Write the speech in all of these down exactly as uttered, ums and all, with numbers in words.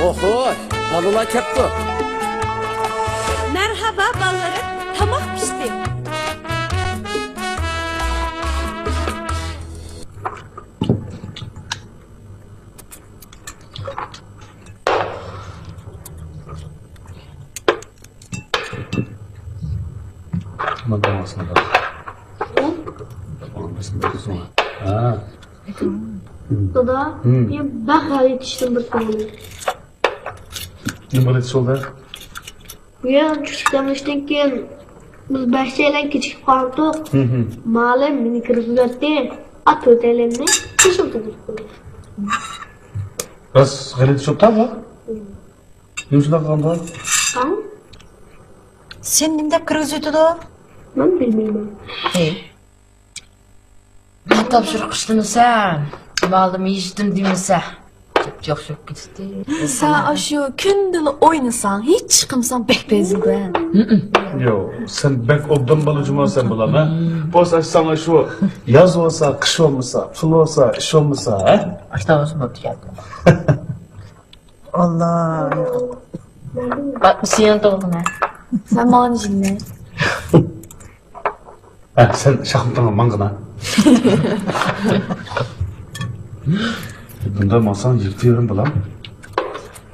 ئوھو، بالىلار كەپتۇ. مەرھابا بالىلىرىم، تاماق پىشتى. دادا، مم. مەن بەك غەلىتە چۈشتۈم بىر كۈنى. نېمە غەلىتە چۈش بولدى؟ بۇ يەر چۈشتىن كېيىن بىز بەشەيلەن كېچىكىپ قالدۇق. مالىم مېنى كىرگۈزەتتى. ئا، تۆتەيلەننى بېشىم تۇتۇپ قويدى. راست غەلىتە چۈشۈپتۇ بۇ. نېمە شۇنداق قىلغاندا؟ سېنى نېمە دەپ كىرگۈزۈۋېتىدۇ؟ مەن بىلمەيمەن. ئەي. مەن تاپشۇرۇق ئىشلىمىسەم، مالىم ھېچنېمە دېمىسە، ياخشى بولۇپ كېتەتتى. سەن ئاشۇ كۈندىلا ئوينىساڭ، ھېچ ئىش قىلمىساڭ بەك پەيزىلىككەن. ياق، سەن بەك ئوبدان بالا جۇما سەن بالام، ھە؟ بولسا ساڭا شۇ ياز بولسا، قىش بولمىسا، پۇل بولسا، ئىش بولمىسا، ھە؟ ئاشۇنداق بولسا بوپتىكەن. ئاللا. بەك سۆيۈندۈم مەن. سەن ماڭا جىننى. ھە، سەن شاخمىتىڭغا ماڭغىنا. بۇنداق ماڭساڭ يىرتىۋېرىم بالام.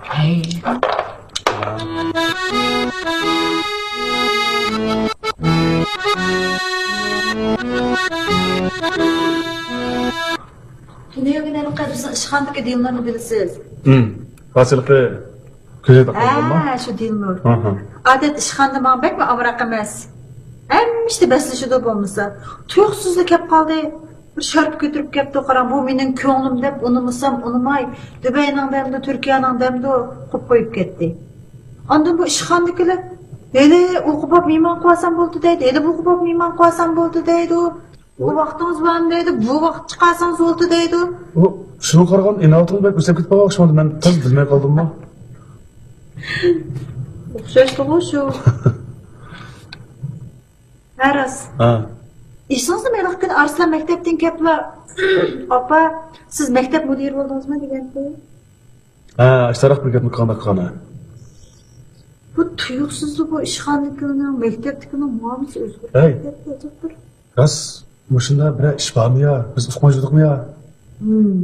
ھەي. تۈنۈگۈن ھېلىقى بىزنىڭ ئىشخانىدىكى دىلنۇرنى بىلىسىز؟ ھىم. ھېلىقى كۆزى تاقالغانمۇ؟ ھە، شۇ دىلنۇر. ئادەتتە ئىشخانىدا ماڭا بەكمۇ ئامراق ئەمەس. ھەممە ئىشتا بەسلىشىدۇ بولمىسا. تۇيۇقسىزلا كەپ قالدى. بىر شارپا كۆتۈرۈپ كەپتۇ، قاراڭ، بۇ مېنىڭ كۆڭلۈم دەپ ئۇنىمىسام ئۇنىماي، دۇبەينىڭ دەمدۇ، تۈركىيەنىڭ دەمدۇ، قويۇپ قويۇپ كەتتى. ئاندىن بۇ ئىشخانىدىكىلەر، ھېلى ئۇ قوپاپ مېھمان قىلىۋالسام بولدى دەيدۇ، ھېلى بۇ قوپاپ مېھمان قىلىۋالسام بولدى دەيدۇ. بۇ ۋاقتىڭىز بارمۇ دەيدۇ، بۇ ۋاقىت چىقارسىڭىز بولدى دەيدۇ. ئۇ، شۇنىڭغا قارىغان ئىناۋىتىڭىز بەك ئۆسۈپ كېتىپ قالغان ئوخشىمامدۇ؟ مەن تازا بىلمەي قالدىممۇ؟ ئوخشاشتىغۇ شۇ. ھە، راست. ھە. ئېسىڭىزدىمۇ ھېلىقى كۈنى ئارسلان مەكتەپتىن كەپلا، ئاپا، سىز مەكتەپ مۇدىرى بولدىڭىزمۇ دېگەنتى. ھە، ئاشتاراق بىر گەپنى قىلغانداق قىلغان. بۇ تۇيۇقسىزلا بۇ ئىشخانىدىكىلەرنىڭ، مەكتەپتىكىلەرنىڭ مۇئامىلىسى ئۆزگىرىپ كەتتى ئەجەبتۇر. راست، مۇشۇنداق بىرەر ئىش بارمۇ يا؟ بىز ئۇقماي يۈردۇقمۇ يا؟ ھىم،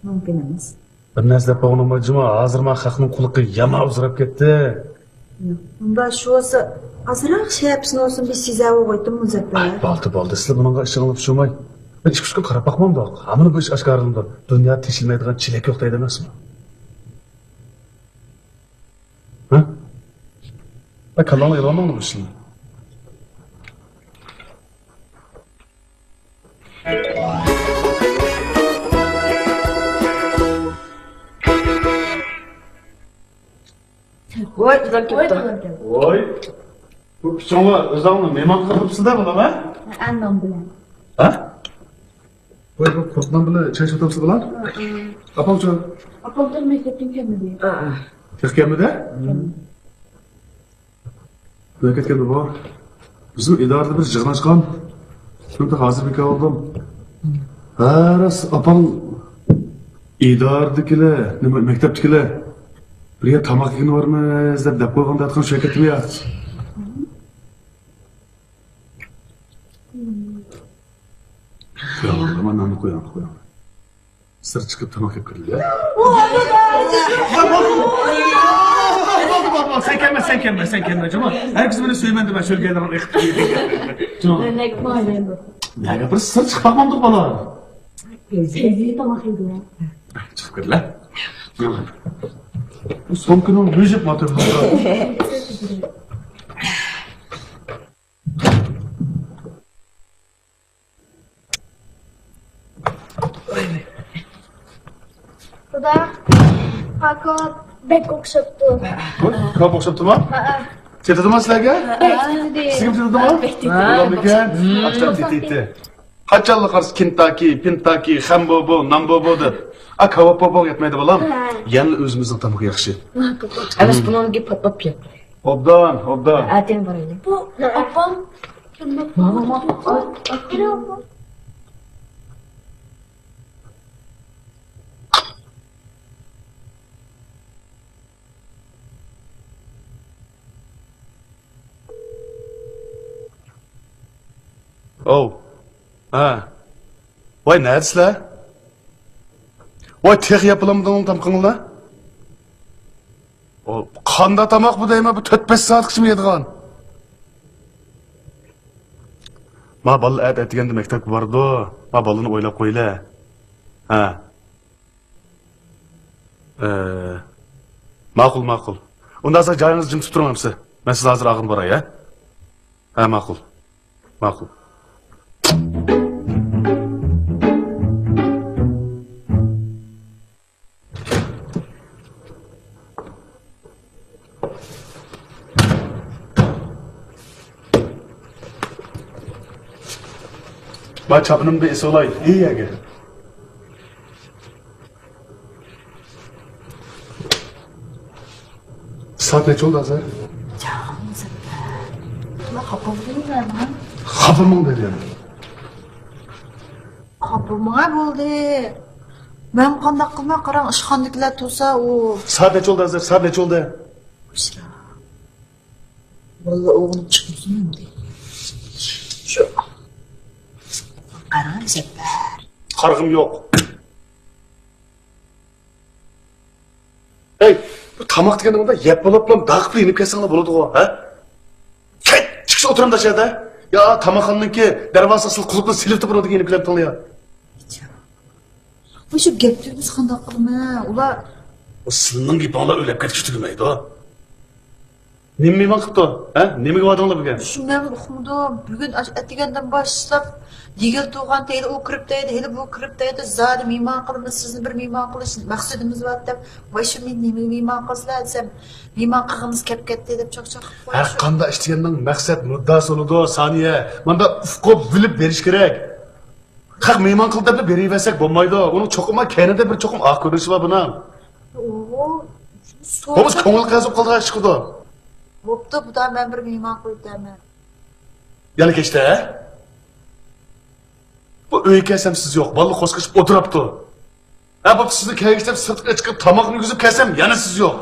مۇمكىن ئەمەس. بىر نەرسە دەپ قويغىنىم بار جۇما، ھازىر مانا خەقنىڭ قۇلىقى يامان ئۇزىراپ كەتتى. ئۇنداق شۇ بولسا، ئازراق شەپىسىنى بولسۇن بىر سېزەۋالغايتتىم مۇزەپپەر. ئاي، بولدى، بولدى، سىلەر بۇنىڭغا ئىشىڭلار پۇشۇماي. بىر ئىككى ئۈچ كۈن قاراپ باقمامدۇق؟ ھامىنى بۇ ئىش ئاشكارىلىنىدۇ. دۇنيا تېشىلمەيدىغان چېلەك يوق دەيدۇ ئەمەسمۇ؟ ھە؟ ئاي، كاللاڭنى ئېلىۋالماڭ بۇ ئىشنى. ۋاي، ئۇلار كەپتۇ. ۋاي. بۇ ئۈچۈڭلار ئۆزۈڭلارنى مېھمان قىلىپسىلەر بالام، ھە؟ ھە، نان بىلەن. ھە؟ ۋاي، بۇ قۇرۇق نان بىلەن چاي ئىچىۋاتامسىلەر بالام؟ ھە، ھە. ئاپاڭچۇ؟ ئاپام تېخى مەكتەپتىن كەلمىدى. ھە، ھە. تېخى كەلمىدى؟ كەلمىدى. نېمە كەتكەندۇ بۇ؟ بىزمۇ ئىدارىدە بىر يىغىن ئاچقان. مەن ھازىر بىكار بولدۇم. ھە، راست، ئاپاڭ ئىدارىدىكىلەر، نېمە، مەكتەپتىكىلەر بىرگە تاماق يېگىلى بارىمىز دەپ، دەپ قويغاندا ئېيتقان شۇ كەتتىمۇ يا؟ قويۇڭ، مانا ناننى قويۇڭ، قويۇڭ. سىرت چىقىپ تاماق يەپ كىرىڭ. سەن كەلمە، سەن كەلمە، سەن كەلمە، جۇما. ھەرگىز مېنى سۆيمەن دېمە، شۆلگەيلىرىڭ ئېقىپ. جۇما. نەگە بىر سىرت چىقىپ باقمامدۇق بالا. تاماق يەيدۇ. چىقىپ كىرلە. سومكىنىڭ يۈزۈپ ماتۇر. دادا، كاكا بەك ئوخشاپتۇ. كاكا ئوخشاپتۇما؟ ھەئە. تېتىدىما سىلەرگە؟ ھەئە. سىزگىمۇ تېتىدىما؟ بەك تېتىدۇ. بولامدىكەن؟ ئاشتان تېتىيتتى. قاچانلا قارىسا كېنتاكى، پېنتاكى، خەمبوبو، نامبوبو دەپ. ئا، كاۋاپ بوبو يەتمەيدۇ بالام. ھە. يەنىلا ئۆزىمىزنىڭ تامىقى ياخشى. ئەمەس، بۇنىڭدىكى پاتلاپ كەتتى. ئوبدان، ئوبدان. ئەتىنى بارايلى. بۇ ئاپام. ماما، ماما. ئوۋ. ھە. ۋاي، نەدىسىلەر؟ ۋاي، تېخى يەپ بولالمىدىڭمۇ تامىقىڭلار؟ ئو، قانداق تاماق بۇ دەيمەن، بۇ تۆت-بەش سائەتكىچىمۇ يەيدىغان. ما بالىلار ئەتە ئەتىگەندە مەكتەپكە بارىدۇ. ما بالىنى ئويلاپ قويلى. ھە. ئە، ماقۇل، ماقۇل. ئۇنداق بولسا جايىڭىزدا جىم تۇرۇپ تۇرۇڭ ئەمسە. مەن سىزنى ھازىر ئالغىلى باراي، ھە؟ ھە، ماقۇل. ماقۇل. ما چاپىنىمنى بىر ئېسىۋالاي، ئى يەگە. سائەت نەچچە بولدى ھازىر؟ جان سەپەر. خاپا بولدۇڭمۇ؟ خاپىمەن دېدىم. خاپىماڭ بولدى. مەن قانداق قىلىمەن؟ قاراڭ، ئىشخانىدىكىلەر تۇرسا، ئۇ. سائەت نەچچە بولدى ھازىر؟ سائەت نەچچە بولدى؟ ئۇششا. ۋاللا ئوغلۇم چىقمىسۇن ئەمدى. شۇ. قاراڭ سەپەر. قارىغۇم يوق. ھەي، بۇ تاماق دېگەندە مۇنداق يەپ بولۇپلا داقىپلا يېنىپ كەتسەڭلار بولىدىغۇ، ھە؟ كەت، چىقىش ئولتۇرامدا شۇ يەردە. يا تاماقخانىنىڭكى دەرۋازىسى ئېسىل قۇلۇپلا سېلىۋېتىپ ئۇنىڭدىن يېنىپ كېلەمتىڭلار يا. مۇشۇ گەپ تۈگىمىسە قانداق قىلىمەن؟ ئۇلار. ئۇ سىلىنىڭ گېپىڭلار ئۆلۈپ كەتكۈچە تۈگىمەيدۇ. نېمە مېھمان قىپتۇ؟ ھە؟ نېمىگە باردىڭلار بۈگۈن؟ شۇ مەنمۇ ئۇقمىدىم. بۈگۈن ئاش ئەتىگەندىن باشلاپ دېگىلى تۇرغان، ھېلى ئۇ كىرىپ دەيدۇ، ھېلى بۇ كىرىپ دەيدۇ. زادى مېھمان قىلىمىز، سىزنى بىر مېھمان قىلىش مەقسىتىمىز بار دەپ. ۋاي شۇ مېنى نېمىگە مېھمان قىلىسىلەر دېسەم، مېھمان قىلغىمىز كەپ كەتتى دەپ چاقچاق قىلىپ قويۇش. ھەر قانداق ئىش دېگەننىڭ مەقسەت مۇددىئاسى بولىدۇ، سانىيە. ماندا ئۇقۇپ بىلىپ بېرىش كېرەك. خەق مېھمان قىلدى دەپلا بېرىۋەرسەك بولمايدۇ. ئۇنىڭ چوقۇم كەينىدە بىر چوقۇم ئاق كۆرۈنۈشى بار بۇنىڭ. ئوھو. بولمىسا كۆڭلى قەرز بولۇپ قالىدىغان ئىش چىقىدۇ. بوپتۇ، بۇدا مەن بىر مېھمان قىلىپ بېرىمەن. يەنە كەچتە، ھە؟ بۇ ئۆيگە كەلسەم سىز يوق، بالىلار قورسىقى ئېچىپ ئولتۇراپتۇ. ھە، بوپتۇ، سىزنى كەلگۈچە دەپ سىرتقا چىقىپ تاماقنى يېگۈزۈپ كەلسەم يەنە سىز يوق.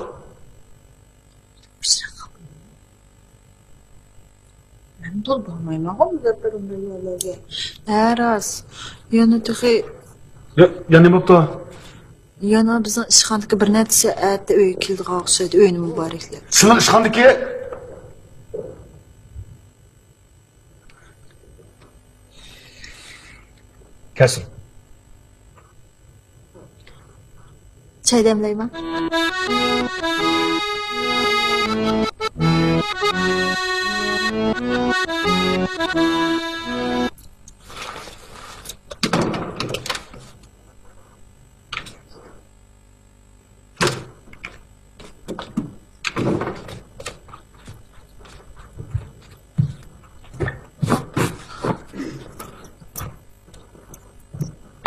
مەن تولا بارمايمەنغۇ مۇزەپپەر ئۇنداق يەرلەرگە. ھە، راست. يەنە تېخى. يا، يەنە نېمە بوپتۇ؟ يەنە بىزنىڭ ئىشخانىدىكى بىر نەچچىسى ئەتە ئۆيگە كېلىدىغان ئوخشايدۇ، ئۆينى مۇبارەكلەپ. سىلىنىڭ ئىشخانىدىكى؟ كەلسۇن. چاي دەملەيمەن.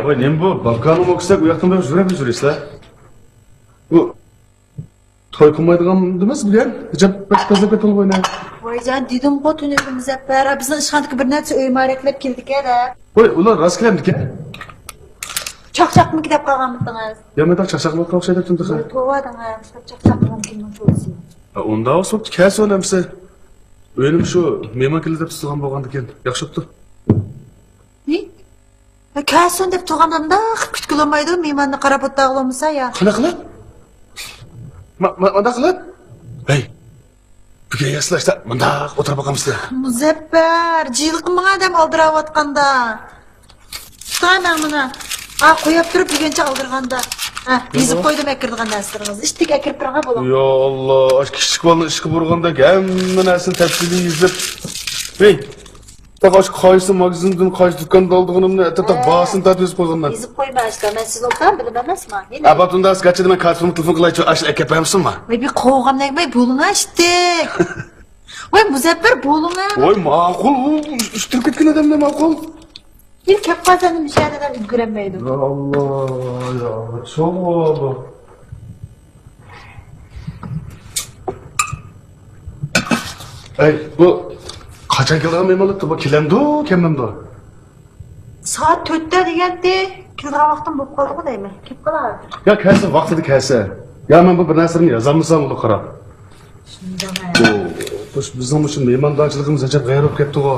ۋاي، نېمە بۇ؟ بابكانىڭ موكسەك ئۇ ياقتىن بۇ ياققا يۈرۈۋېرىسىلەر. بۇ توي قىلمايدىغان ئەمەس بۈگۈن. ئەجەب بەك بەزلەپ كەتتىڭلار بۇ يەرنى. ۋايجان، دېدىمغۇ تۈنۈگۈن مۇزەپپەر، بىزنىڭ ئىشخانىدىكى بىر نەچچە ئۆي مۇبارەكلەپ كېلىدىكەن دەپ. ۋاي، ئۇلار راست كېلەمدىكەن؟ چاقچاقمىكى دەپ قالغانمىدىڭىز؟ يا، مەن چاقچاق قىلىپ قالغان ئوخشايدۇ تېخى. توۋا دەڭ، چاقچاق قىلغان كىمنىڭ توۋىسى؟ ھە، ئۇنداق بولسا بوپتۇ، كەلسۇن ئەمسە. ئۆينىمۇ شۇ مېھمان كېلىدۇ دەپ تۇتۇلغان بولغاندىكىن ياخشى بوپتۇ. ھە، كەلسۇن دەپ تۇرغاندا مۇنداق كۈتكىلى بولمايدۇ، مېھماننى قاراپ ئولتۇرغىلى بولمىسا يا. قانداق قىلىپ؟ ما-، ما-، مانداق قىلىپ؟ ھەي، بۈگۈن ياسلاشتا مۇنداق ئولتۇرۇپ باقامسىلەر؟ مۇزەپپەر، جىلىقىماڭ ئادەم ئالدىراۋاتقاندا. تۇتاي مەن مانا. ھا، قويۇپ تۇرۇپ بۈگۈنچە ئالدىرىغاندا. ھە، يېزىپ قويدۇم ئەكىرىدىغان نەرسىلىرىڭىزنى. ئىشتىك ئەكىرىپ بېرىڭە بولۇڭ. يا ئاللا، ئاشۇ كىچىك بالىنى ئىشقا بۇرىغاندەك ھەممە نەرسىنى تەپسىلىي يېزىپ. ھەي، تاق ئاشۇ قايسى ماگىزىندىن، قايسى دۇكاندىن ئالىدىغىنىمنى ئەتە تاق باھاسىنى تارتىپ يېزىپ قويغانمەن. يېزىپ قويما ئاشۇ، مەن سىز ئوقۇسام بىلىمەن ئەمەسما. ئەباتۇندا سكاچىدا مەن كارتىمنى تېلېفون قىلايچۇ، ئاشۇ ئەكەپ بەرمىسۇنما؟ ۋاي، بىر قوغۇم دەگمەي بولۇڭا ئىشتىك. ۋاي، مۇزەپپەر، بولۇڭا. ۋاي، ماقۇل، ئۇ ئۈستىلىپ كەتكەن ئادەمدە ماقۇل. يەنە كەپ قالسا مۇشۇ يەردە ئادەم ئۈلگۈرەلمەيدۇ. يا ئاللا، يا ئاللا، شۇ بولدى. ئەي، بۇ قاچان كېلىدىغان مېھمانلىقتا؟ بۇ كېلەمدۇ، كەلمەمدۇ؟ سائەت تۆتتە دېگەنتى، كېلىدىغان ۋاقتىم بولۇپ قالدىغۇ دەيمەن. كېلىپ قالار. يا كەلسە، ۋاقتىدا كەلسە. يا مەن بۇ بىر نەرسىلەرنى يازالمىسام ئۇنى قاراپ. شۇنداق. ئو، مۇش-، بىزنىڭ مۇشۇ مېھماندارچىلىقىمىز ئەجەب غەيرىي بولۇپ كەتتىغۇ.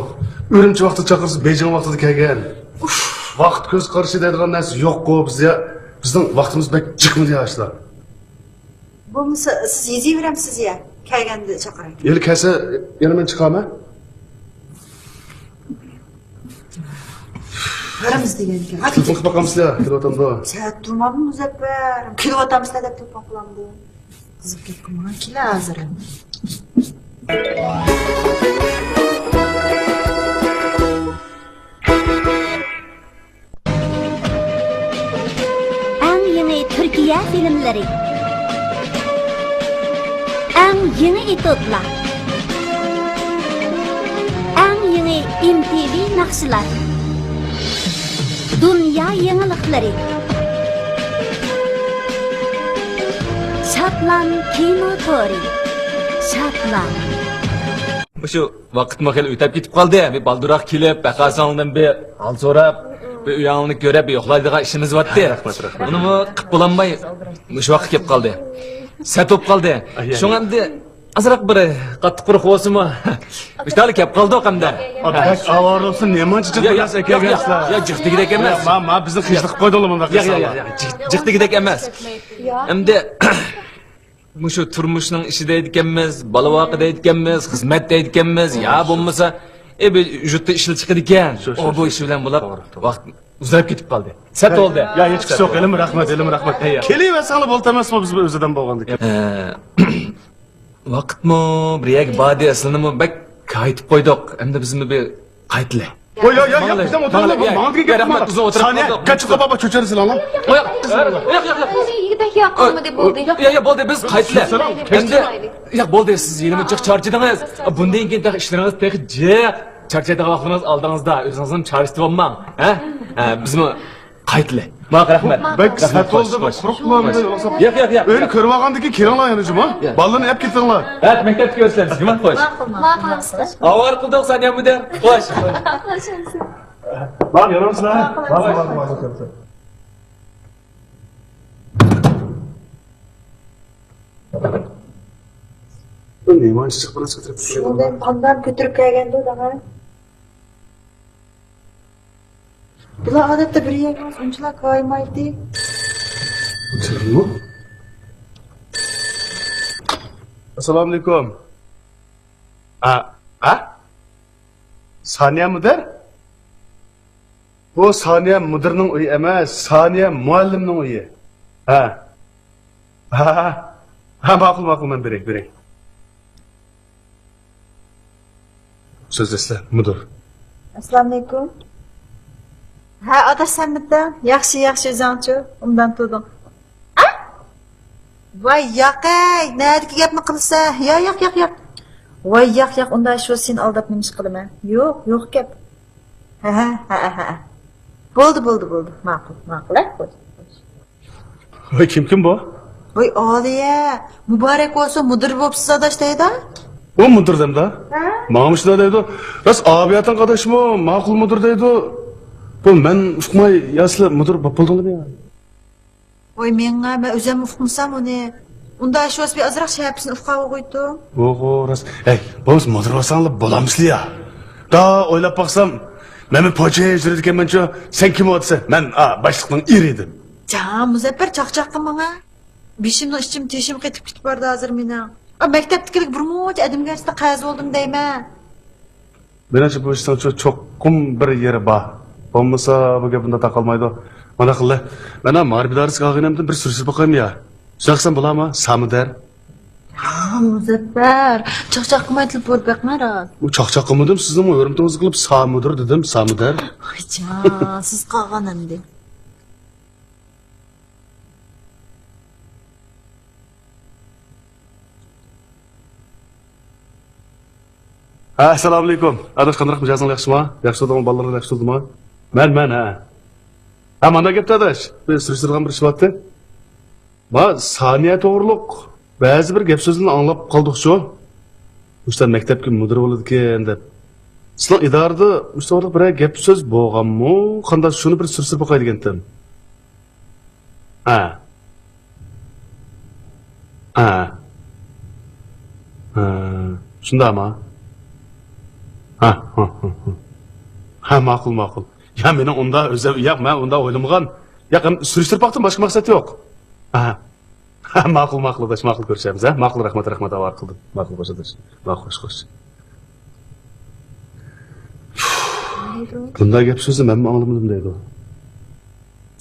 ئۈرۈمچى ۋاقتىدا چاقىرسا، بېيجىڭ ۋاقتىدا كەلگەن. ئۇف، ۋاقىت كۆز قارىشى دەيدىغان نەرسە يوققۇ بىزدە. بىزنىڭ ۋاقتىمىز بەك جىقمىدى يا ئاشۇلار. بولمىسا، سىز يېزىۋېرەمسىز يا، كەلگەندە چاقىراي. ھېلى كەلسە، يەنە مەن چىقامەن. بارىمىز دېگەنكەن. تېلېفون قىلىپ باقامسىلەر، كېلىۋاتامدۇ؟ سەت تۇرمامدۇ مۇزەپپەر؟ كېلىۋاتامسىلەر دەپ تېلېفون قىلامدۇ؟ قىزىق گەپ قىلمىغىن، كېلە ھازىر. ئەڭ يېڭى تۈركىيە فىلىملىرى. ئەڭ يېڭى ئېتيۇدلار. ئەڭ يېڭى ئېم تى ۋى ناخشىلار. دۇنيا يېڭىلىقلىرى. شادلان كىنو تورى. شادلان. مۇشۇ ۋاقىتمۇ خېلى ئۆتەپ كېتىپ قالدى. بىر بالدۇرراق كېلىپ، بەقاسىڭلىدىن بىر ھال سوراپ، بىر ئۆيۈڭلارنى كۆرۈپ، بىر يوقلايدىغان ئىشىمىز بارتتى. رەھمەت، رەھمەت. ئۇنىمۇ قىپ بولالماي، مۇشۇ ۋاقىت كېلىپ قالدى. سەت بولۇپ قالدى. ئاي، ئاي. شۇڭا ئەمدى ئازراق بىر قاتتىق قۇرۇق بولسىمۇ، مۇشتالى كەپ قالدۇق ئەمدى. ئا، بەك ئاۋارە بولسۇن، نېمانچە جىق يا، يا، بىلەن يا، ئەكەلگەنسىلەر. يا، جىق دېگۈدەك ئەمەس. ما، ما، بىزنى خىجىل قىلىپ قويدۇڭلار مۇنداق يا، يا، يا، يا، جىق، جىق دېگۈدەك ئەمەس. ئەمدى مۇشۇ تۇرمۇشنىڭ ئىشى دەيدىكەنمىز، بالا ۋاقى دەيدىكەنمىز، خىزمەت دەيدىكەنمىز، يا بولمىسا، ئە، بىر يۇرتتا ئىشلار چىقىدىكەن. شۇ، شۇ، ئۇ بۇ شۇ. ئىشى بىلەن بولۇپ، توغرا، توغرا. ۋاقىت ئۇزاپ كېتىپ قالدى. سەت بولدى. يا، ھېچ ئىش يوق، ھېلىمۇ رەھمەت، ھېلىمۇ رەھمەت. ھەي، يا. كېلىۋەرسەڭلار بولىدۇ ئەمەسمۇ، بىز بىر ئۆزىدىن بولغاندىكىن. ئە، ۋاقىتمۇ بىر يەرگە باردى، ئەسلىنىمۇ بەك كايىتىپ قويدۇق. ئەمدى بىزمۇ بىر قايتىلى. ۋاي، يا، يا، يا، ماڭىلى، بىزدىن ئولتۇرۇڭلار، ماڭىلى، يا، ماڭىدىكەن يا، رەھمەت، بىزدىن ئولتۇرۇڭلار. سانىيە، كەچ قاپاپا چۆچۈرىسىلەر. ياق، ياق، ياق، ياق. يىگىت ئاكا، قالمىدى، بولدى. يا، يا، بولدى، بىز قايتىلى. ئەمدى، ياق، بولدى، سىز ھېلىمۇ جىق چارچىدىڭىز. بۇندىن كېيىن تېخى ئىشلىرىڭىز تېخى جىق. چارچايدىغان ۋاقتىڭىز ئالدىڭىزدا، ئۆزىڭىزنى چارچىتىۋالماڭ. ھە؟ ھە، بىزمۇ قايتىلى. ماقۇل، رەھمەت. بەك سەت بولدى، بىر قۇرۇقلا مۇنداق يوقلاپ. ياق، ياق، ياق. ئۆينى كۆرۈپ ئالغاندىن كېيىن كېلىڭلار يەنە جۇمۇ. ياق. بالىلارنى ئەپ كېتىڭلار. ھە، مەكتەپتە كۆرۈشىمىز. جۇمۇ، خوش. ماقۇل، ماقۇل. ئاۋارە قىلدۇق سانىيە مۇدىر. خوش. ماقۇل، يولۇڭىزدا. ماقۇل، ماقۇل، ماقۇل. بۇ نېمانچە جىق بىلەن كۆتۈرۈپ كەلگەن. شۇنىڭدىن قانداق كۆتۈرۈپ كەلگەندۇ دەڭە؟ بۇلار ئادەتتە بىر يەرگە ئۇنچىلا كايمايتتى. ئەسسالامۇئەلەيكۇم. ئا، ئا؟ سانىيە مۇدىر؟ بۇ سانىيە مۇدىرنىڭ ئۆيى ئەمەس، سانىيە مۇئەللىمنىڭ ئۆيى. ھە. ھە، ھە. ھە، ماقۇل، ماقۇل، مەن بېرەي، بېرەي. سۆزلەشسە، مۇدىر. ئەسسالامۇئەلەيكۇم. ھە، ئاداش سەنمىتىڭ؟ ياخشى، ياخشى، ئۆزۈڭچۇ؟ ئوبدان تۇردۇڭ. ئا؟ ۋاي ياقەي، نەدىكى گەپنى قىلىسەن؟ يا، ياق، ياق، ياق. ۋاي ياق، ياق، ئۇنداق ئىش بولسا سېنى ئالداپ نېمە ئىش قىلىمەن؟ يوق، يوق گەپ. ھە، ھە، ھە، ھە. بولدى، بولدى، بولدى. ماقۇل، ماقۇل، ھە، خوش، خوش. ۋاي، كىم، كىم بۇ؟ ۋاي، ئالىيە، مۇبارەك بولسۇن، مۇدىر بوپسىز ئاداش دەيدۇ. ئۇ مۇدىر دەمدۇ؟ ھە؟ ماڭا مۇشۇنداق دەيدۇ. راست ئابىيەتىڭ قاداشمۇ ماقۇل مۇدىر دەيدۇ. بۇ مەن ئۇقماي، يا سىلەر مۇدىر بوپ بولدۇڭلارمۇ يا؟ ۋاي، مېڭە، مەن ئۆزۈممۇ ئۇقمىسام ئۇنى. ئۇنداق ئىش بولسا بىر ئازراق شەپىسىنى ئۇقاۋۇغۇيتتۇم. ۋوغۇ، راست. ھەي، بولمىسا مۇدىر بولساڭلار بولامسىلەر يا؟ دا ئويلاپ باقسام، مەنمۇ پوچى يۈرىدىكەنمەنچۇ، سەن كىم ئۇ دېسە، مەن، ئا، باشلىقنىڭ ئېرى دېدىم. جان، مۇزەپپەر، چاقچاق قىلماڭا. بېشىمنىڭ ئىچىم تېشىم قېتىپ كېتىپ بارىدۇ ھازىر مېنىڭ. ئا، مەكتەپتىكىلەرگە بىر مۇنچە ئادەمگەرچىلىك قەرز بولدۇم دەيمەن. مېنىڭچە بۇ ئىشنىڭچۇ چوقۇم بىر يېرى بار. بولمىسا بۇ گەپ بۇنداق تاقالمايدۇ. مانداق قىللى، مەن ھە مائارىپ ئىدارىسىگە ئالغىنىمدىن بىر سۈرۈشتۈرۈپ باقايمۇ يا؟ شۇنداق قىلسام بولامۇ؟ سامۇدەر. ھا، مۇزەپپەر، چاقچاق قىلماي تېلېفون بېقىڭە راست. ئۇ چاقچاق قىلمىدىم، سىزنىڭ ھۆرمىتىڭىزگە قىلىپ سامۇدۇر دېدىم، سامۇدەر. ۋاي جان، سىز قالغان ئەمدى. ھە، ئەسسالامۇئەلەيكۇم. ئاداش، قانداق، مىجەزىڭلار ياخشىمۇ؟ ياخشى تۇردۇڭمۇ؟ بالىلىرىڭ ياخشى تۇردىمۇ؟ مەن، مەن، ھە. ھە، مانا گەپتە ئاداش. بىر سۈرۈشتۈرىدىغان بىر ئىش بارتى. ما، سانىيە توغرۇلۇق بەزى بىر گەپ سۆزلەرنى ئاڭلاپ قالدۇقچۇ. مۇشۇنداق مەكتەپكە مۇدىر بولىدىكەن دەپ. سىلەر ئىدارىدە مۇشۇنداق بىرەر گەپ سۆز بولغانمۇ؟ قانداق، شۇنى بىر سۈرۈشتۈرۈپ باقاي دېگەنتىم. ھە. ھە. ھە. شۇنداقمۇ؟ ھە، ھە، ھە، ھە. ھە، ماقۇل، ماقۇل. يا، مېنىڭ ئۇنداق ئۆزۈم، ياق، مەن ئۇنداق ئويلىمىغان. ياق، ئەم، سۈرۈشتۈرۈپ باقتىم، باشقا مەقسەت يوق. ھە. ھە، ماقۇل، ماقۇل، ئاداش، ماقۇل كۆرۈشەرمىز، ھە؟ ماقۇل، رەھمەت، رەھمەت، ئاۋارە قىلدىم. ماقۇل، خوش، ئاداش. ماقۇل، خوش، خوش. بۇنداق گەپ سۆزنى مەنمۇ ئاڭلىمىدىم دەيدۇ.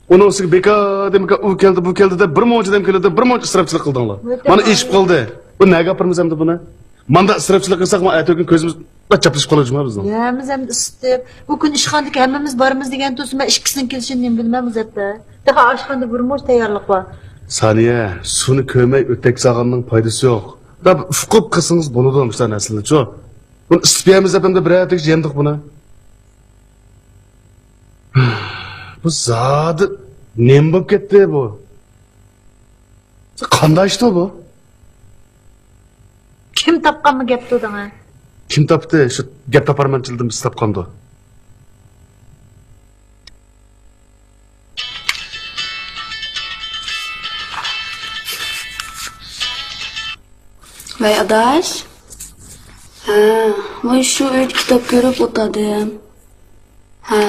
ئۇنىڭ ئۈستىگە بىكار، دېمىكار، ئۇ كەلدى، بۇ كەلدى دەپ، بىر مۇنچە ئادەم كېلىدۇ، بىر مۇنچە ئىسراپچىلىق قىلدىڭلار. مانا ئېشىپ قالدى. بۇ نەگە ئاپىرىمىز ئەمدى بۇنى؟ مانداق ئىسراپچىلىق قىلساق، ما ئەتە كۈن كۆزىمىز چاپلىشىپ قالىدۇ جۇما بىزنىڭ. ھەممىمىز ئەمدى ئىسسىتىپ، بۇ كۈن ئىشخانىدىكى ھەممىمىز بارىمىز دېگەن تۇرسا، مەن ئىككىسىنىڭ كېلىشىنى نېمە بىلىمەن مۇزەپپەر. تېخى ئاشخانىدا بىر مۇنچە تەييارلىق بار. سانىيە، سۇنى كۆرمەي ئۆتەك سالغاننىڭ پايدىسى يوق. دەپ ئۇقۇپ قىلسىڭىز بولىدۇ مۇشۇنداق نەرسىلەرنىچۇ. بۇنى ئىسسىتىپ يەيمىز دەپ ئەمدى بىرەر تېگىچە يەمدۇق بۇنى. بۇ زادى نېمە بولۇپ كەتتى بۇ؟ قانداق ئىشتۇ بۇ؟ كىم تاپقانمۇ گەپتۇ دەڭە؟ كىم تاپتى؟ شۇ گەپ تاپارمەنچىلىدىن بىز تاپقاندۇ. ۋەي ئاداش. ھە، ۋاي شۇ ئۆيدە كىتاب كۆرۈپ ئولتۇردۇم. ھە.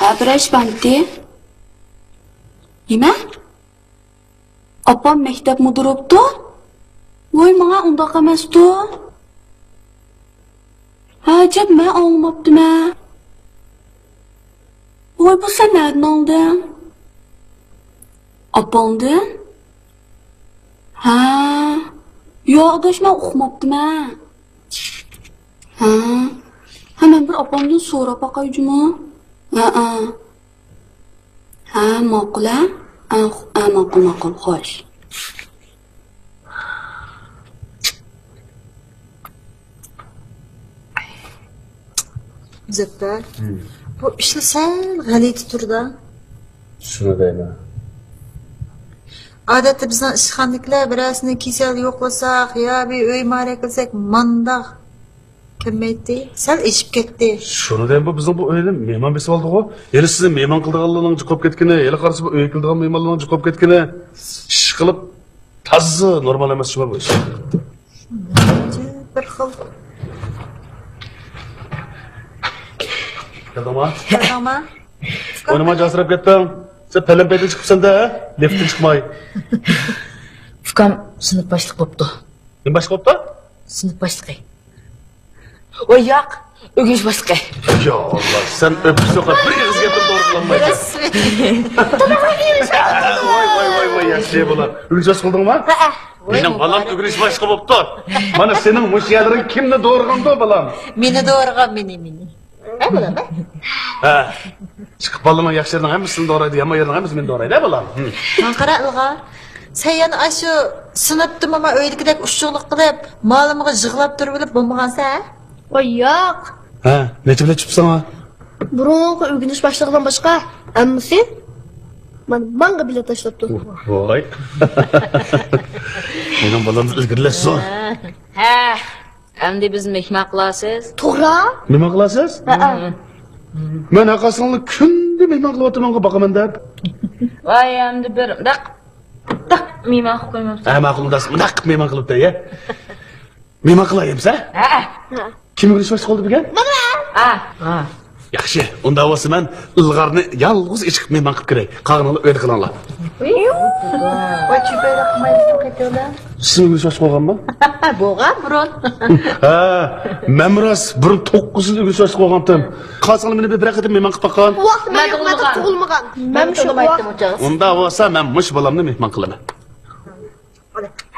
ھە، بىر ئىش بارمىتى؟ نېمە؟ ئاپام مەكتەپ مۇدىرى بوپتۇ؟ ۋاي، ماڭا ئۇنداق ئەمەستۇ. ھە، ئەجەب، مەن ئاڭلىماپتىمەن. ۋاي، بۇ سەن نەدىن ئاڭلىدىڭ؟ ئاپاڭدىن؟ ھە. ياق، ئاداش، مەن ئۇقماپتىمەن. ھە. ھە، مەن بىر ئاپامدىن سوراپ باقاي جۇمۇ. ھە، ھە. ھە، ماقۇل، ھە؟ ھە، ھە، ماقۇل، ماقۇل، خوش. مۇزەپپەر، ھىم. بۇ ئىشلار سەل غەلىتە تۇردا. شۇنى دەيمەن. ئادەتتە بىزنىڭ ئىشخانىدىكىلەر بىرەرسىنى كېسەل يوقلىساق يا بىر ئۆي مارە قىلساق مانداق كەلمەيتتى. سەل ئېشىپ كەتتى. شۇنى دەيمەن، بۇ بىزنىڭ بۇ ئۆينى مېھمان بېسىۋالدىغۇ. ھېلى سىزنى مېھمان قىلىدىغانلارنىڭ جۇقۇپ كەتكىنى، ھېلى قارىسا بۇ ئۆيگە كېلىدىغان مېھمانلارنىڭ جۇقۇپ كەتكىنى. ئىشقىلىپ تازا نورمال ئەمەس شۇ بۇ ئىش. بىر خىل. كەلدىڭما؟ كەلدىڭما؟ ئوينىماي جاسىراپ كەتتىڭ. سەن پەلەمپەيدىن چىقىپسەن-دە، ھە؟ لىفتتىن چىقماي. ئۇكام سىنىپ باشلىقى بوپتۇ. نېمە باشلىقى بوپتۇ؟ سىنىپ باشلىقى. ۋاي ياق، ئۆگىنىش باشلىقى. يا ئاللا، سەن ئۆپۈك سوقۇپ بىر ئېغىز گەپنى توغرا قىلالمايسەن. ۋاي، ۋاي، ۋاي، ۋاي، ياخشى بالام. ئۆگىنىش باشلىقى بولدۇڭما؟ ھەئە. مېنىڭ بالام ئۆگىنىش باشلىقى بوپتۇ. مانا سېنىڭ مۇشۇ يەرلىرىڭ كىمنى دورىغاندۇ، بالام؟ مېنى دورىغان، مېنى، مېنى. ھە، بالام، ھە؟ ھە. چىقىپ بالىنىڭ ياخشى يېرىنىڭ ھەممىسىنى دورايدۇ، يامان يېرىنىڭ ھەممىسىنى مېنى دورايدۇ، ھە، بالام؟ ھىم. ماڭا قارا، ئىلغار. سەن يەنە ئاشۇ سىنىپتىمۇ مانا ئۆيدىكىدەك ئۇششۇقلۇق قىلىپ، مۇئەللىمگە يىغلاپ تۇرۇۋېلىپ بولمىغانسەن، ھە؟ ۋاي، ياق. ھە، نەچچە بېلەت چىقىپسەن؟ بۇرۇنقى ئۆگىنىش باشلىقىدىن باشقا ھەممىسى مانا ماڭا بېلەت تاشلاپتۇ. ۋاي. مېنىڭ بالامدىن ئىلگىرىلەش زور. ھە. ئەمدى بىز مېھمان قىلارسىز. توغرا. مېھمان قىلارسىز؟ ھەئە. مەن ھەققاسىڭلار كۈندە مېھمان قىلىۋاتىمەنغۇ باقىمەن دەپ. ۋاي، ئەمدى بىر داق، داق مېھمان قىلىپ قويمامسىز؟ ھە، ماقۇل، مۇنداق، مۇنداق قىلىپ مېھمان قىلىپ بەر، يە. مېھمان قىلايمىز، ھە؟ ھەئە. كىم ئۆگىنىش باشلىقى بولدى بۈگۈن؟ ھە. ھە. ياخشى، ئۇنداق بولسا مەن ئىلغارنى يالغۇز ئىچىپ مېھمان قىلىپ كىرەي. قالغىنىڭلار ئۆيدە قىلىڭلار. ۋاي، چۈبەرەك قىلمايسىز قېتىڭلار. سىزنىڭ ئۆگىنىش باشلىقى بولغانمۇ؟ بولغان بۇرۇن. ھە، مەنمۇ راست بۇرۇن توققۇز يىل ئۆگىنىش باشلىقى بولغانتىم. قالساڭلار مېنى بىر، بىرەر قېتىم مېھمان قىلىپ باققان. ۋاق، مەن مەن تۇغۇلمىغان. تۇغۇلمىغان. مەن شۇ ۋاق. ئۇنداق بولسا مەن مۇشۇ بالامنى مېھمان قىلىمەن.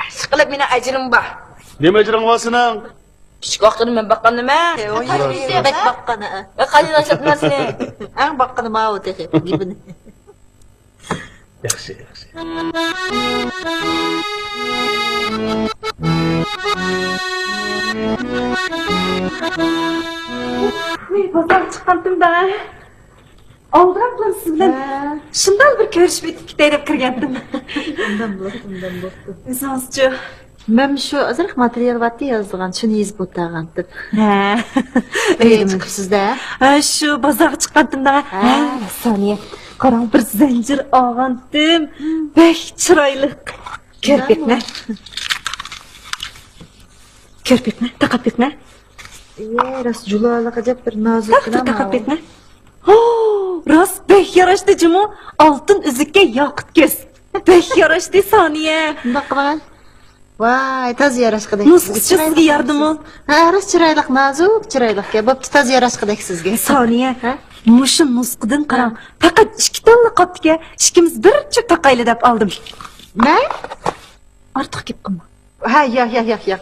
ئىشقىلىپ مېنىڭ ئەجرىم بار. نېمە ئەجرىڭ بار سېنىڭ؟ كىچىك ۋاقتىدا مەن باققان نېمە؟ بەك باققان، ھە. قايسى ياشلىتىمەن سېنى؟ ئەڭ باققىنى ماۋۇ تېخى، گېپىنى. ياخشى، ياخشى. ۋاي، بازارغا چىققانتىم دە. ئالدىراپ بىلەن سىز بىلەن ھە. شۇنداق بىر كۆرۈشۈپ ئۆتۈپ كېتەي دەپ كىرگەنتىم. ئۇنداق بولۇپتۇ، ئۇنداق بولۇپتۇ. ئۆزىڭىزچۇ؟ مەن شۇ ئازراق ماتېرىيال بارتى يازىدىغان، شۇنى يېزىپ ئولتۇرغانتىم. ھە. ئۆيدىن چىقىپسىز-دە؟ ھە، شۇ بازارغا چىققانتىم دە. ھە. ھە، سانىيە، قاراڭ، بىر زەنجىر ئالغانتىم. بەك چىرايلىق. كۆرۈپ كەتمە. كۆرۈپ بېقىڭە، تاقاپ بېقىڭە. ئىيە، راست جۇلالىق ئەجەب بىر نازۇككىنا. تاقاپ بېقىڭە. ھو، راست بەك ياراشتى جۇمۇ. ئالتۇن ئۈزۈككە ياقۇت كۆز. بەك ياراشتى سانىيە. مۇنداق قىلىڭ. ۋاي، تازا ياراشقۇدەك. نۇسخىسى سىزگە ياردىمۇ؟ ھە، راست چىرايلىق، نازۇك چىرايلىقكەن. بوپتۇ، تازا ياراشقۇدەك سىزگە. سانىيە، ھە؟ مۇشۇ نۇسخىدىن قاراڭ. ھە. پەقەت ئىككى تاللا قاپتىكەن. ئىككىمىز بىر جۈپ تاقايلى دەپ ئالدىم. مەن؟ ئارتۇق گەپ قىلما. ھە، ياق، ياق، ياق، ياق.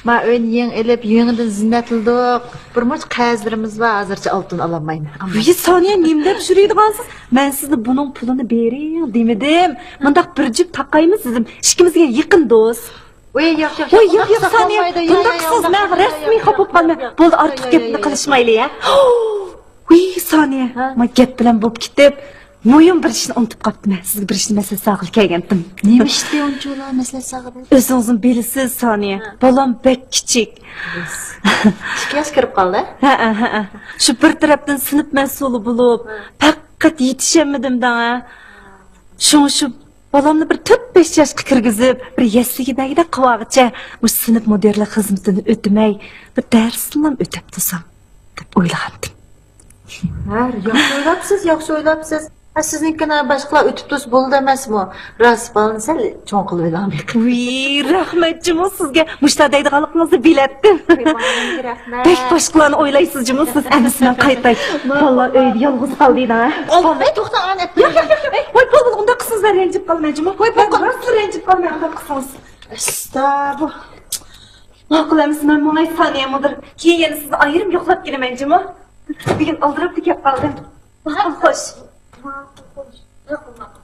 ما ئۆينى يېڭى ئېلىپ، يېڭىدىن زىننەتلىدۇق. بىر مۇنچە قەرزلىرىمىز بار، ھازىرچە ئالتۇن ئالالمايمەن. ئەمما ۋىي، سانىيە، نېمە دەپ يۈرىدىغانسىز؟ مەن سىزنى بۇنىڭ پۇلىنى بېرىڭ دېمىدىم. مۇنداق بىر جۈپ تاقايمىز دېدىم. ئىككىمىزگە يېقىن دوست. ۋىي، ياق، ياق، ۋىي، ياق، ياق، سانىيە، بۇنداق قىلسىڭىز مەن رەسمىي خاپا بولۇپ قالىمەن. بولدى، ئارتۇق گەپنى قىلىشمايلى، ھە؟ ۋىي، سانىيە، ھە؟ ما گەپ بىلەن بولۇپ كېتىپ، مۇھىم بىر ئىشنى ئۇنتۇپ قاپتىمەن. سىزگە بىر ئىشنى مەسلىھەت سالغىلى كەلگەنتىم. نېمە ئىشتى ئۇنچىۋالا مەسلىھەت سالغىلى؟ ئۆزىڭىزمۇ بىلىسىز، سانىيە. ھە. بالام بەك كىچىك. ئىككى ياش كىرىپ قالدى. ھەئە، ھەئە. شۇ بىر تەرەپتىن سىنىپ مەسئۇلى بولۇپ، ھە. پەقەت يېتىشەلمىدىم دەڭە. شۇڭا شۇ بالامنى بىر تۆت بەش ياشقا كىرگۈزۈپ، بىر يەسلىگە بەرگۈدەك قىلىۋالغۇچە، مۇشۇ سىنىپ مۇدىرلىق خىزمىتىنى ئۆتىمەي، بىر دەرسنىلا ئۆتەپ تۇرسام، دەپ ئويلىغانتىم. ھە، ياخشى ئويلاپسىز، ياخشى ئويلاپسىز. ھە، سىزنىڭكىنى باشقىلار ئۆتۈپ تۇرسا بولىدۇ ئەمەسمۇ؟ راست، بالىنى سەل چوڭ قىلىۋېلىڭ. ۋىي، رەھمەت جۇمۇ سىزگە. مۇشۇنداق دەيدىغانلىقىڭىزنى بىلەتتىم. ۋىي، بالىڭىزغا رەھمەت. بەك باشقىلارنى ئويلايسىز جۇمۇ سىز. ئەمدىسە مەن قايتاي. بالىلار ئۆيدە يالغۇز قالدى دەڭە. ئاي، توختا، ئانا. ياق، ياق، ياق، ياق. ۋاي، بولدى، بولدى، ئۇنداق قىلسىڭىز مەن رەنجىپ قالىمەن جۇمۇ. ۋاي، بولدى. راست رەنجىپ قالىمەن ئۇنداق قىلسىڭىز. ئەستا بۇ. ماقۇل ئەمىسە مەن ماڭاي سانىيە مۇدىر. كېيىن يەنە سىزنى ئايرىم يوقلاپ كېلىمەن جۇمۇ. بۈگۈن ئالدىراپلا كەپ قالدىم. ماقۇل، خوش. ماقۇل، خوش. ماقۇل، ماقۇل.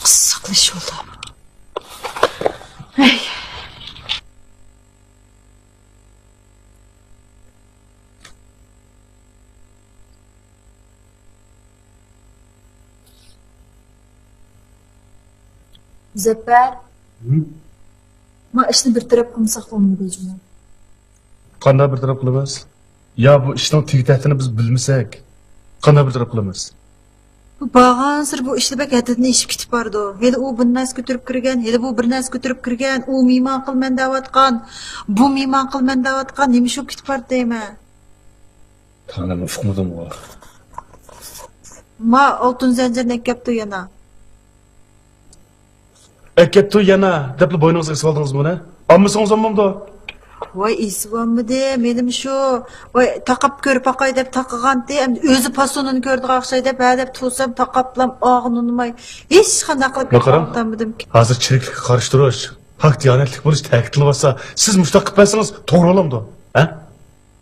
قىزىقلىشىۋالدى. ھەي. مۇزەپپەر. ھىم؟ ما ئىشنى بىر تەرەپ قىلمىساق بولمايدۇ جۇمۇ. قانداق بىر تەرەپ قىلىمىز؟ يا بۇ ئىشنىڭ تېگى تەكتىنى بىز بىلمىسەك، قانداق بىر تەرەپ قىلىمىز؟ بۇ بارغانسېرى بۇ ئىشلار بەك ھەددىدىن ئېشىپ كېتىپ بارىدۇ. ھېلى ئۇ بىر نەرسە كۆتۈرۈپ كىرگەن، ھېلى بۇ بىر نەرسە كۆتۈرۈپ كىرگەن، ئۇ مېھمان قىلىمەن دەۋاتقان، بۇ مېھمان قىلىمەن دەۋاتقان، نېمە ئىش بولۇپ كېتىپ بارىدۇ دەيمەن. تاڭ نېمە ئۇقمىدىمغۇ؟ ما ئالتۇن زەنجىرنى ئەكەپتۇ يەنە. ئەكەپتۇ يەنە دەپلا بوينىڭىزغا ئېسىۋالدىڭىزمۇ نە؟ ئالمىسىڭىز بولمامدۇ؟ ۋاي، ئېسىۋالمىدىم، مېنىمۇ شۇ، ۋاي، تاقاپ كۆرۈپ باقاي دەپ تاقىغانتى، ئەمدى ئۆزى پاسونىنى كۆرىدىغان ئوخشاي دەپ، ھە دەپ تۇرسام، تاقاپلام ئاغىنىنىماي، ھېچقانداق قىلىپ بۇ قاراڭ، كېتىۋاتالمىدىمكەن. ھازىر چىرىكلىككە قارشى تۇرۇش، پاك دىيانەتلىك بولۇش تەكىتلىنىۋاتسا، سىز مۇشۇنداق قىلىپ بەرسىڭىز توغرا بولامدۇ؟ ھە؟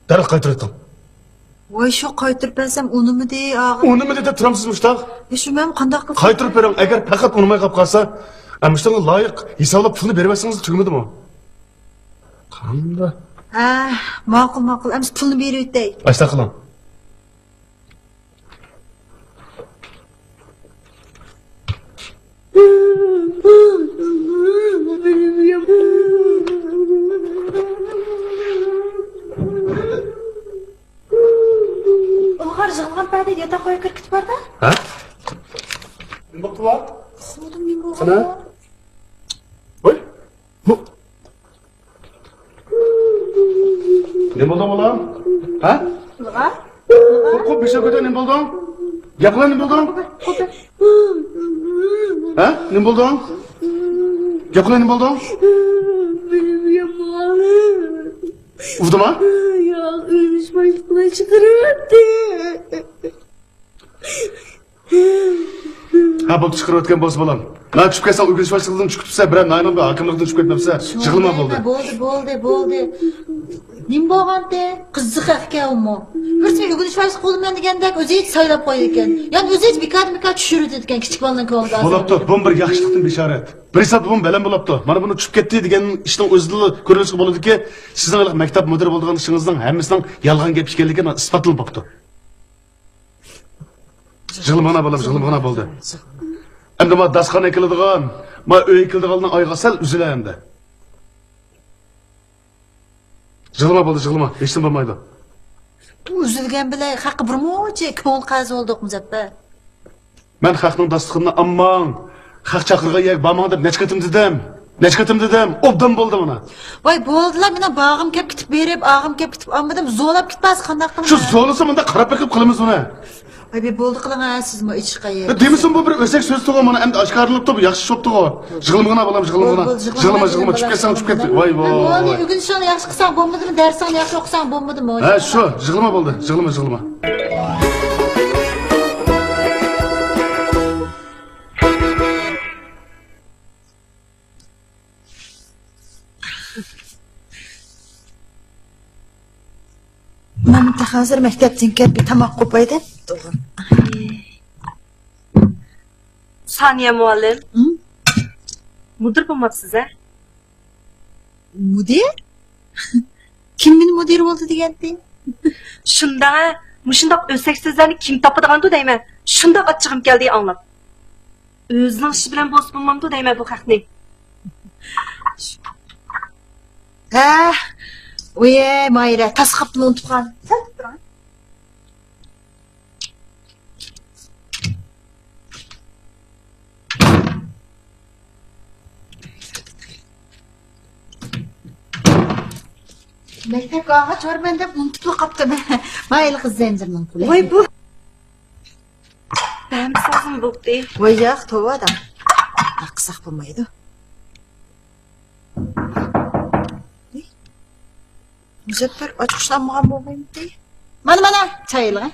دەرھال قايتۇرۇۋېتىڭ. ۋاي، شۇ قايتۇرۇپ بەرسەم ئۇنىمىدى، ئاغا. ئۇنىمىدى دەپ تۇرامسىز مۇشتاق؟ يا، شۇ مەن قانداق قىلسام؟ قايتۇرۇپ بېرىڭ، ئەگەر پەقەت ئۇنىماي قاپ قالسا، ئە، مۇشتاققا لايىق ھېسابلاپ پۇلنى بېرىۋەتسىڭىز تۈگىمىدىمۇ؟ قانداق؟ ھە، ماقۇل، ماقۇل. ئەمسە پۇلنى بېرىۋېتەي. ئاشۇنداق قىلىڭ. ئىلغار يىغلىغان پەدە ياتاق ئۆيگە كىرىپ كېتىپ باردا. ھە؟ نېمە بوپتۇ بۇ؟ ئۇقمىدىم، نېمە بولغان؟ قېنى؟ ۋاي. بۇ نېمە بولدۇڭ بالام؟ ھە؟ قوپ، قوپ، بېشىڭ كۆتەر، نېمە بولدۇڭ؟ گەپ قىل، نېمە بولدۇڭ؟ ھە؟ نېمە بولدۇڭ؟ گەپ قىل، نېمە بولدۇڭ؟ ئۇردىما؟ ياق، ئۆگىنىش باشلىقلار چىقىرىۋەتتى. ھە، بولدى، چىقىرىۋەتكەن بولسا بالام. مانا چۈشۈپ كەتسەڭ ئۆگىنىش باشلىقلىقىدىن چۈشۈپ كېتىپسەن، بىرەر ناھىيەنىڭ بىر ھاكىملىقىدىن چۈشۈپ كەتمەپسەن. يىغلىما، بولدى. بولدى، بولدى، بولدى. نېمە بولغانتى؟ قىزىق ئەكەن ئۇمۇ. بىرسى ئۆگىنىش ۋاقتىسى قوغلىمايدىغاندەك ئۆزى ھېچ سايلاپ قويىدىكەن. يەنى ئۆزى ھېچ بىكاردىن بىكار چۈشۈرۈۋېتىدىكەن كىچىك بالىنىڭ كۆڭلىدە. بولۇپتۇ، بۇمۇ بىر ياخشىلىقتىن بېشارەت. بىر ھېسابتا بۇمۇ بەلەن بولۇپتۇ. مانا بۇنى چۈشۈپ كەتتى دېگەن ئىشنىڭ ئۆزىدىنلا كۆرۈۋېلىشقا بولىدۇكى، سىزنىڭ ھېلىقى مەكتەپ مۇدىرى بولىدىغان ئىشىڭىزنىڭ ھەممىسىنىڭ يالغان گەپ ئىكەنلىكى ئىسپاتلىنىپ بوپتۇ. يىغلىمىغىنا بالام، يىغلىمىغىنا، بولدى. ئەمدى ما داستىخان ئېكىلىدىغان، ما ئۆي ئېكىلىدىغاننىڭ ئايىغى سەل ئۈزۈلە ئەمدى. يىغلىما بولدى، يىغلىما، ھېچنېمە بولمايدۇ. ئۇ ئۈزۈلگەن بىلەن خەققە بىر مۇنچە كۆڭۈل قەرز بولدۇقمۇ زەپەر؟ مەن خەقنىڭ داستىخىنىنى ئالماڭ، خەق چاقىرغان يەرگە بارماڭ دەپ نەچچە قېتىم دېدىم. نەچچە قېتىم دېدىم، ئوبدان بولدى مانا. ۋاي، بولدىلا، مېنىڭ باغىم كەپ كېتىپ بېرىپ، ئاغىم كەپ كېتىپ ئالمىدىم، زورلاپ كېتىپ بارسا قانداق قىلىمەن؟ شۇ زورلىسا مۇنداق قاراپ بېقىپ قىلىمىز ئۇنى. ۋاي، بى، بولدى قىلىڭ ھە، سىزمۇ ئېچىققان يەر. يا، دېمىسۇن، بۇ بىر ئۆسەك سۆز تۇغۇ، مانا ئەمدى ئاشكارىلىنىپتۇ، بۇ ياخشى چۈشۈپتىغۇ. يىغلىمىغىنا بالام، يىغلىمىغىنا. بولدى، بولدى، يىغلىما، يىغلىما، يىغلىما، چۈشۈپ كەتسەڭ، چۈشۈپ كەت. ۋاي، ۋاي، ۋاي. ئۆگىنىشىڭنى ياخشى قىلساڭ بولمىدىمۇ؟ دەرسىڭنى ياخشى ئوقۇساڭ بولمىدىمۇ؟ ھە، شۇ، يىغلىما بولدى، يىغلىما، يىغلىما. مانا ھازىر مەكتەپتىن كەپ بىر تاماق قوپاي دەپ تۇرغان. سانىيە مۇئەللىم، ھە؟ مۇدىر بولماپسىز ھە؟ مۇدىر؟ كىم مېنى مۇدىر بولدى دېگەنتى؟ شۇنداق ھە، مۇشۇنداق ئۆسەك سۆزلەرنى كىم تاپىدىغاندۇ دەيمەن. شۇنداق ئاچچىقىم كەلدى ئاڭلاپ. ئۆزىنىڭ ئىشى بىلەن بولسا بولمامدۇ دەيمەن بۇ خەقنى. ھە، ئۇيە، ماھىرە، تاس قاپنى ئۇنتۇپ قالدىم. سەل تۇرۇڭ. مەكتەپكە ئالغاچ بارىمەن دەپ ئۇنتۇپلا قاپتىمەن. ماھىرە قىز زەنجىرنىڭ پۇلى. ۋاي بۇ. بەرمىسىڭىزمۇ بوپتۇ. ۋاي ياق، توۋا ئادەم. قىلساق بولمايدۇ. مۇزەپپەر ئاچقۇچلانمىغان بولمايمىدى؟ مانا، مانا، چايلىغا.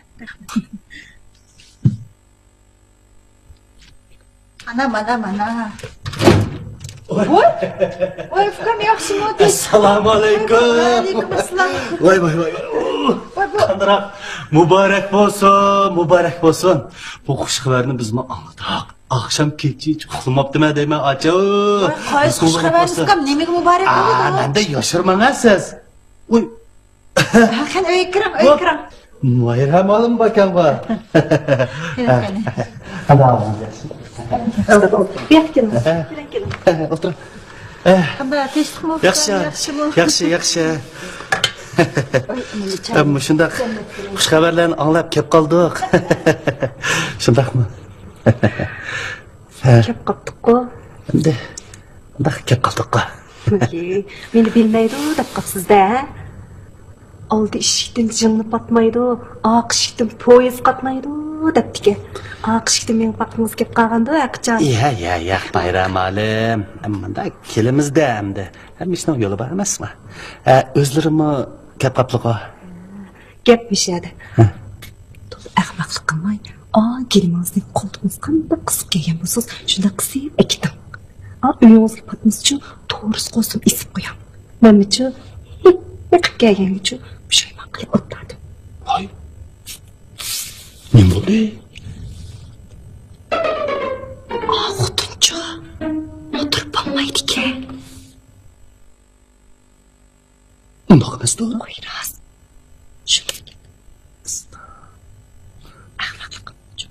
مانا، مانا، مانا. ۋوي. ۋوي. ۋوي، ئۇكام، ياخشىمۇ؟ ئەسسالامۇ ئەلەيكۇم. ۋەئەلەيكۇم ئەسسالام. ۋاي، ۋاي، ۋاي، ۋاي. ۋوي، بۇ. قاندىراق؟ مۇبارەك بولسۇن، مۇبارەك بولسۇن. بۇ خۇش خەۋەرنى بىزمۇ ئاڭلىدۇق. ئاخشام كېچە ھېچ ئۇخلىماپتىمەن دەيمەن، ئاچا. ۋاي، قايسى خۇش خەۋەرنى ئۇكام، نېمىگە مۇبارەك بولىدۇ؟ ئا، مەندىن ياشۇرماڭ سىز. ۋوي. ھە، قېنى، ئۆيگە كىرىڭ، ئۆيگە كىرىڭ. ماھىرە مالىم باكاڭغا. قېنى، قېنى. بۇ ياققا كېلىڭ. كېلىڭ، كېلىڭ. ئولتۇرۇڭ. قانداق، تىنچلىقمۇ؟ ياخشى، ياخشىمۇ؟ ياخشى، ياخشى. ۋاي، ئىنىم، چاي. مۇشۇنداق خۇش خەۋەرلەرنى ئاڭلاپ كەپ قالدۇق. شۇنداقمۇ؟ ھە. كەپ قاپتۇققۇ. ئەمدى مۇنداق كەپ قالدۇققۇ. مېنى بىلمەيدۇ دەپ قاپسىز-دە، ھە؟ ئالدى ئىشىكتىن جىڭنە پاتمايدۇ، ئارقا ئىشىكتىن پويىز قاتنايدۇ دەپتىكەن. ئارقا ئىشىكتىن مېڭىپ باققىڭىز كەپ قالغاندۇ ھەقىچان؟ يا، يا، يا، ماھىرە مالىم. مۇنداق كېلىمىز-دە ئەمدى. ھەممە ئىشنىڭ يولى بار ئەمەسمۇ؟ ھە، ئۆزلىرىمۇ كەپ قاپتۇققۇ. گەپ مۇشۇ يەردە. ھە. تولا ئەخمەقلىق قىلماي، ئا، گىلىمىڭىزنى قولتۇقىڭىزغا قانداق قىسىپ كىيگەن بولسىڭىز، شۇنداق قىسىپ ئەكېتىڭ. ئا، ئۆيىڭىزگە پاتمىسىچۇ، تورۇس قوسۇم ئېسىپ قويۇڭ. مەنمۇچۇ، ھېلىقى كەلگەنگىچۇ پۇشايمان قىلىپ ئولتۇردۇم. ۋاي. نېمە بولدى؟ ئا، خوتۇنچۇ، ئولتۇرۇپ بولمايدىكەن. ئۇنداق ئەمەستۇ. ۋاي راست. شۇ ئەخمەقلىق قىلماقچى.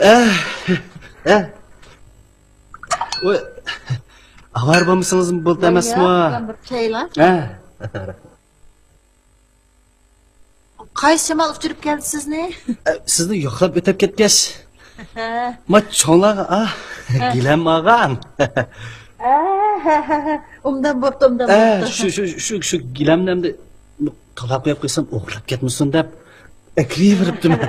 ئە، ئە. ۋاي، ئاۋارە بولمىسىڭىز بولدى ئەمەسمۇ؟ ياق، بىر چايلا. ئە. قايسى شامال ئۇچۇرۇپ كەلدى سىزنى؟ ئە، سىزنى يوقلاپ ئۆتۈپ كەتكەچ. ھە. ما چوڭلارغا، ئا، ھە. گىلەم ئالغان. ئە، ھە، ھە، ھە. ئوبدان بوپتۇ، ئوبدان ئە، بوپتۇ. شۇ، شۇ، شۇ، شۇ گىلەمنى ئەمدى تالاپ قويۇپ قويسام، ئوغرىلاپ كەتمىسۇن دەپ، ئەكىرىۋېرىپتىمەن.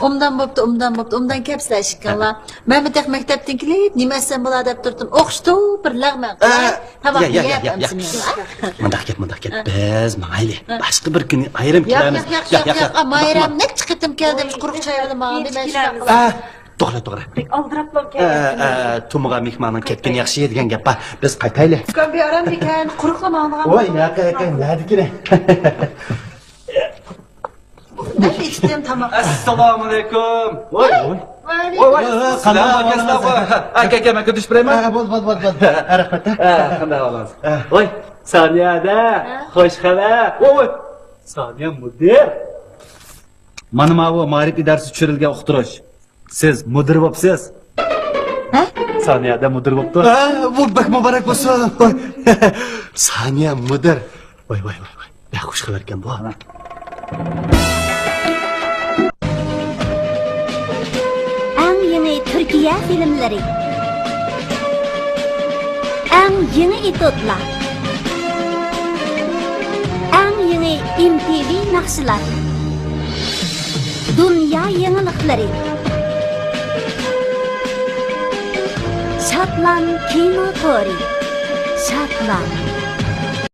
ئوبدان بوپتۇ، ئوبدان بوپتۇ، ئوبدان كەپسىلەر ئىككىڭلار. مەنمۇ تېخى مەكتەپتىن كېلىپ، نېمە ئەتسەم بولا دەپ تۇردۇم. ئوخشىتىپ بىر لەغمەن قىلىپ، تاماقنى يەپ ئەمسە مېڭىڭلار. مۇنداق گەپ، مۇنداق گەپ. بىز ماڭايلى. باشقا بىر كۈنى ئايرىم كېلەمىز. ياق، ياق، ياق، ياق. ماھىرەم نەچچە قېتىم كەلدى، مۇشۇ قۇرۇق چاي بىلەن ماڭدى، مەن شۇنداق قىلىمەن. توغرا، توغرا. بەك ئالدىراپلا ئە، ئە، تۇمىغا مېھماننىڭ كەتكىنى ياخشى دېگەن گەپ بار. بىز قايتايلى. ئۇكام بىئارام ئىكەن، قۇرۇقلا ماڭىدىغان ۋاي، نەقە، نەقە، نەدىكىنى؟ مەن ئېتىپتىم تاماق. ئەسسالامۇ ئەلەيكۇم. ۋاي. ۋەئەلەيكۇم. ۋاي ۋاي. قانداق ئەھۋالىڭىز؟ ئاكا، ئاكا، مەن كۆتۈرۈشۈپ بېرەيمەن. ھە، بولدى، بولدى، بولدى، بولدى. ھە، رەھمەت، ھە. ھە، قانداق ئەھۋالىڭىز؟ ۋاي، سانىيەدە، خوش خەۋەر. ۋاي ۋاي. سانىيە مۇدىر. مانا ماۋۇ مائارىپ ئىدارىسى چۈشۈرۈلگەن ئۇقتۇرۇش. سىز مۇدىر بوپسىز. ھە؟ سانىيەدە مۇدىر بوپتۇ. ھە، بۇ بەك مۇبارەك بولسۇن. سانىيە مۇدىر. ۋاي، ۋاي، ۋاي، ۋاي. بەك خۇش خەۋەركەن بۇ. ئەڭ يېڭى تۈركىيە فىلىملىرى. ئەڭ يېڭى ئېتوتلار. ئەڭ يېڭى ئېم تى ۋى ناخشىلار. دۇنيا يېڭىلىقلىرى. شادلان كىنو تورى. شادلان.